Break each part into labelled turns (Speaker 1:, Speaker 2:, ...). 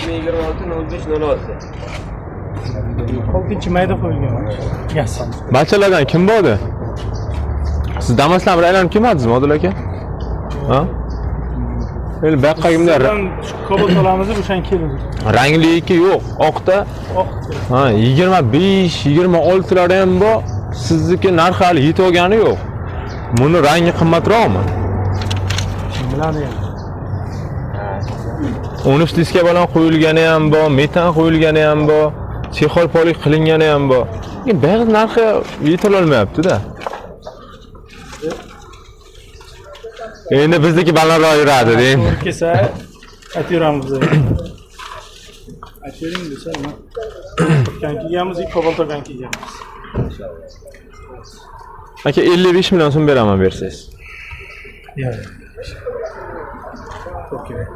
Speaker 1: 2026 05 06.
Speaker 2: 6 mayda qo'yilgan. Gaz.
Speaker 3: Bachalardan kim bordi? Siz Damasdan bir aylanib kelmadingizmi, Odil aka? Ha? Endi bu yoqqa kimlar
Speaker 2: Sizdan Cobalt olamiz, o'shan keladi.
Speaker 3: Rangliki yo'q, oqda.
Speaker 2: Oq.
Speaker 3: Ha, 25, 26 lari ham bor. Sizniki narxi hali yetib olgani yo'q. Buni rangi qimmatroqmi?
Speaker 2: Kim biladi endi.
Speaker 3: 13 diska bilan qo'yilgani ham bor, metan qo'yilgani ham bor, chexol polik qilingani ham bor. Lekin buyog'i narxi yetololmayapti-da. Endi bizniki balandroq yuradi, deng.
Speaker 2: To'g'ri kelsa aytaveramiz. Aytavering desa nima? O'tgan kelganmiz, Cobalt olgan kelganmiz.
Speaker 3: Aka, 55 million so'm beraman bersangiz.
Speaker 2: Yo'q. To'g'ri kerak.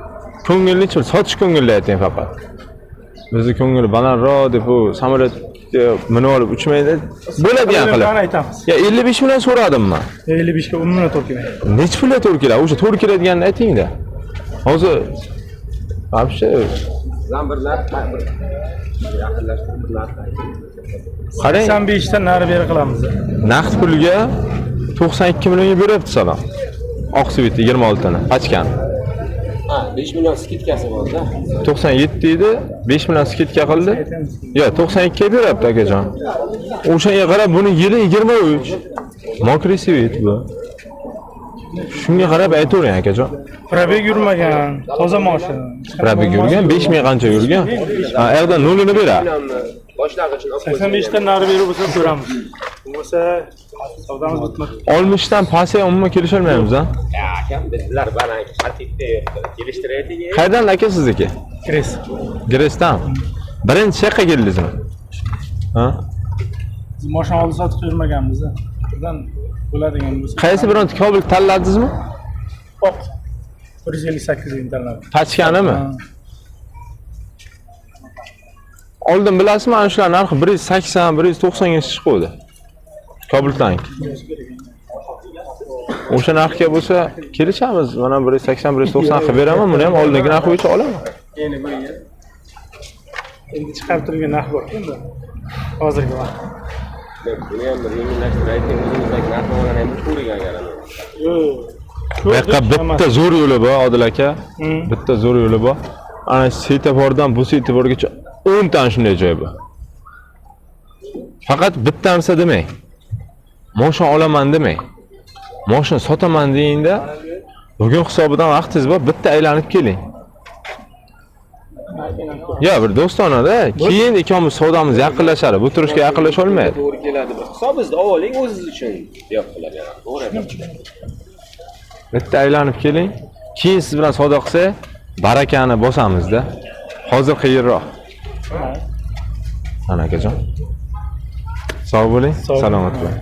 Speaker 3: Ko'ngilni chiqib, sotish ko'ngilli ayting faqat. Bizni ko'ngil balandroq deb bu samolyotga minib olib uchmaydi. Bo'ladigan qilib.
Speaker 2: Qani aytamiz.
Speaker 3: Ya 55 million so'radim men.
Speaker 2: 55 ga 10 million to'g'ri kelmaydi.
Speaker 3: Nechi pulga to'g'ri keladi? O'sha to'g'ri keladiganini ayting-da. Hozir вообще
Speaker 1: Zam bir narx, bir yaqinlashtirib bir narx ayting.
Speaker 3: Qarang,
Speaker 2: 85 dan nari beri qilamiz.
Speaker 3: Naqd pulga 92 millionga beryapti salom. Oq sveti 26 ni, pachkani.
Speaker 1: Ha, 5 million skidkasi bor-da.
Speaker 3: 97 edi, 5 million skidka qildi. Yo'q, 92 ga beryapti akajon. O'shanga qarab buni yili 23. Mokri svet bu. Shunga qarab aytavering akajon.
Speaker 2: Probeg yurmagan, toza mashina.
Speaker 3: Probeg yurgan, 5000 qancha yurgan. Ha, yoqdan nolini beradi.
Speaker 1: Millionni boshlang'ichini olib qo'ysa.
Speaker 2: 85 dan nari beri bo'lsa ko'ramiz. Bo'lmasa savdomiz bitmadi.
Speaker 3: 60 dan pastga umuman kelisholmaymiz, ha?
Speaker 1: Ya, akam bizlar baland xatitda yo'q. Kelishtiraylik.
Speaker 3: Qayerdan aka sizniki?
Speaker 2: Gres.
Speaker 3: Gresdan. Birinchi yoqqa keldingizmi? Ha?
Speaker 2: Biz mashina oldi sotib yurmaganmiz. Birdan bo'ladigan bo'lsa.
Speaker 3: Qaysi bironta Cobalt tanladingizmi?
Speaker 2: Oq. 158 ming tanladim.
Speaker 3: Pachkanimi?
Speaker 2: Ha.
Speaker 3: Oldin bilasizmi, ana shular narxi 180, 190 ga chiquvdi. Cobaltdan. O'sha narxga bo'lsa kelishamiz. Mana 180, 190 qilib beraman, buni ham oldingi narx bo'yicha olaman.
Speaker 1: Endi bu yil
Speaker 2: Endi chiqarib turgan narx bor endi. Hozirgi vaqt.
Speaker 1: buni ham bir yengillashtirib ayting, o'zimizdagi narx-navolarni ham ko'ring agar.
Speaker 2: Yo'q.
Speaker 3: Bu yoqqa bitta zo'r yo'li bor, Odil aka. Bitta zo'r yo'li bor. Ana svetofordan bu svetoforgacha 10 ta shunday joy bor. Faqat bitta narsa demang. Mashina olaman demang. Mashina sotaman deganda bugun hisobidan vaqtingiz bor, bitta aylanib keling. Ya bir do'stonada, keyin ikkovimiz savdomiz yaqinlashadi. Bu turishga yaqinlasha olmaydi.
Speaker 1: To'g'ri keladi. Bir hisobingizni oling o'zingiz uchun. Yo'q qilib beradi. To'g'ri.
Speaker 3: Bitta aylanib keling. Keyin siz bilan savdo qilsak, barakani bosamizda. Hozir qiyinroq. Ana akajon. Sog' bo'ling,
Speaker 2: Sog' bo'ling.
Speaker 3: salomat bo'ling.